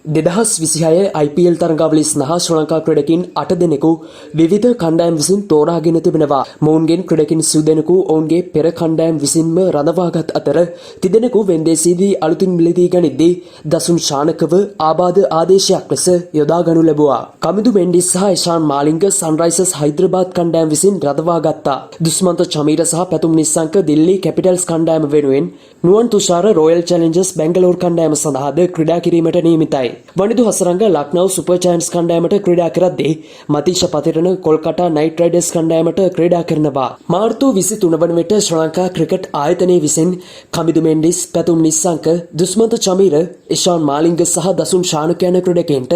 2026 IPL තරඟාවලිය සඳහා ශ්‍රී ලංකා ක්‍රීඩකයින් 8 දෙනෙකු විවිධ කණ්ඩායම් විසින් තෝරාගෙන තිබෙනවා. මොවුන්ගෙන් ක්‍රීඩකයින් සිව් දෙනෙකු ඔවුන්ගේ පෙර කණ්ඩායම් විසින්ම රඳවාගත් අතර, තිදෙනෙකු වෙන්දේසියේදී අලුතින් මිලදී ගනිද්දී දසුන් ශානකව ආබාධ ආදේශයක් ලෙස යොදා ගනු ලැබුවා. කමිදු මෙන්ඩිස් සහ ඉෂාන් මාලිංග සන්රයිසර්ස් හයිදරාබාද් කණ්ඩායම විසින් රඳවා ගත්තා. දුස්මන්ත චමීර සහ පැතුම් නිස්සංක දිල්ලි කැපිටල්ස් කණ්ඩායම වෙනුවෙන්, නුවන් තුෂාර රොයල් චැලෙන්ජර්ස් බැංගලෝර් කණ්ඩායම සඳහාද ක්‍රීඩා කිරීමට නියමිතයි. වනිදු හසරංග ලක්නව් සුපර් ජයන්ට්ස් කණ්ඩායමට ක්‍රීඩා කරද්දී, මතීෂ පතිරණ කොල්කටා නයිට් රයිඩර්ස් කණ්ඩායමට ක්‍රීඩා කරනවා. මාර්තු 23 වන විට ශ්‍රී ලංකා ක්‍රිකට් ආයතනය විසින් කමිදු මෙන්ඩිස්, පැතුම් නිස්සංක, දුස්මන්ත චමීර, ඉෂාන් මාලිංග සහ දසුන් ශානක යන ක්‍රීඩකයන්ට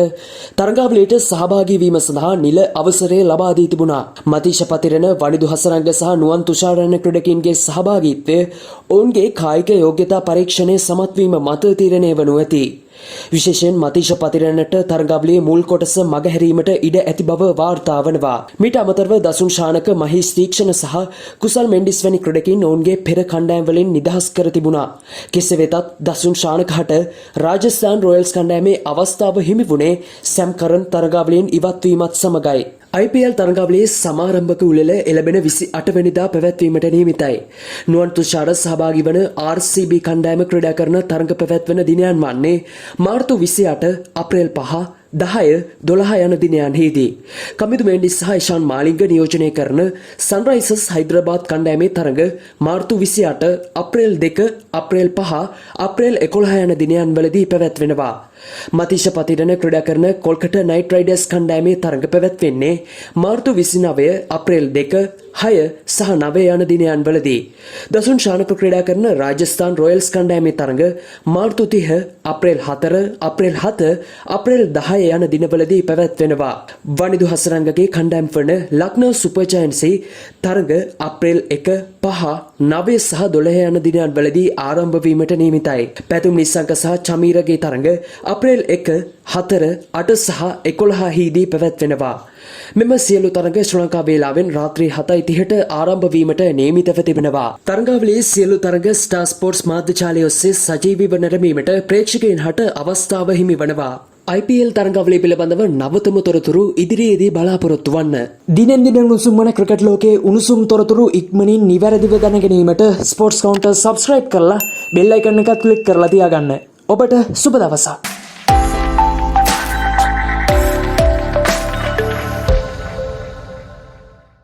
තරඟාවලියට සහභාගී වීම සඳහා නිල අවසරය ලබා දී තිබුණා. මතීෂ පතිරණ, වනිදු හසරංග සහ නුවන් තුෂාර යන ක්‍රීඩකයින්ගේ සහභාගීත්වය ඔවුන්ගේ කායික යෝග්‍යතා පරීක්ෂණය සමත් වීම මත තීරණය වනු ඇති. විශේෂයෙන් මතීෂ පතිරණට තරඟාවලියේ මුල් කොටස මගහැරීමට ඉඩ ඇති බව වාර්තා වනවා. මීට අමතරව දසුන් ශානක, මහීෂ් තීක්ෂණ සහ කුසල් මෙන්ඩිස් වැනි ක්‍රීඩකයින් ඔවුන්ගේ පෙර කණ්ඩායම් වලින් නිදහස් කර තිබුණා. කෙසේ වෙතත් දසුන් ශානක හට රාජස්ථාන් රොයල්ස් කණ්ඩායමේ අවස්ථාව හිමි වුණේ සැම් කරන් තරඟාවලියෙන් ඉවත් වීමත් සමගයි. IPL තරඟාවලියේ සමාරම්භක උළෙල එළඹෙන 28 වෙනිදා පැවැත්වීමට නියමිතයි. නුවන් තුෂාර සහභාගී වන RCB කණ්ඩායම ක්‍රීඩා කරන තරඟ පැවැත්වෙන දිනයන් වන්නේ මාර්තු 28, අප්‍රේල් 5, 10, 12 යන දිනයන්හිදී. කමිදු මෙන්ඩිස් සහ ඉෂාන් මාලිංග නියෝජනය කරන සන්රයිසර්ස් හයිදරාබාද් කණ්ඩායමේ තරඟ මාර්තු 28, අප්‍රේල් 2, අප්‍රේල් 5, අප්‍රේල් 11 යන දිනයන් වලදී පැවැත්වෙනවා. මතීෂ පතිරණ ක්‍රීඩා කරන කොල්කටා නයිට් රයිඩර්ස් කණ්ඩායමේ තරඟ පැවැත්වෙන්නේ මාර්තු 29, අප්‍රේල් 2, 6 සහ 9 යන දිනයන් වලදී. දසුන් ශානක ක්‍රීඩා කරන රාජස්ථාන් රොයල්ස් කණ්ඩායමේ තරඟ මාර්තු 30, අප්‍රේල් 4, අප්‍රේල් 7, අප්‍රේල් 10 යන දිනවලදී පැවැත්වෙනවා. වනිදු හසරංගගේ කණ්ඩායම් වන ලක්නෝ සුපර් ජයන්ට්ස්හි තරඟ අප්‍රේල් 1, 5, 9 සහ 12 යන දිනයන් වලදී ආරම්භ වීමට නියමිතයි. පැතුම් නිස්සංක සහ චමීරගේ තරඟ අප්‍රේල් 1, 4, 8 සහ 11 හිදී පැවැත්වෙනවා. මෙම සියලු තරඟ ශ්‍රී ලංකා වේලාවෙන් රාත්‍රී 7:30ට ආරම්භ වීමට නියමිතව තිබෙනවා. තරඟාවලියේ සියලු තරඟ ස්ටාර් ස්පෝර්ට්ස් මාධ්‍ය ජාලය ඔස්සේ සජීවීව නැරඹීමට ප්‍රේක්ෂකයින් හට අවස්ථාව හිමි වනවා. IPL තරඟාවලිය පිළිබඳව නවතම තොරතුරු ඉදිරියේදී බලාපොරොත්තු වන්න. දිනෙන් දින උණුසුම් වන ක්‍රිකට් ලෝකයේ උණුසුම් තොරතුරු ඉක්මනින් නිවැරදිව දැන ගැනීමට ස්පෝර්ට්ස් කවුන්ටර් සබ්ස්ක්‍රයිබ් කරලා බෙල් අයිකන් එකත් ක්ලික් කරලා තියාගන්න. ඔබට සුබ දවසක්.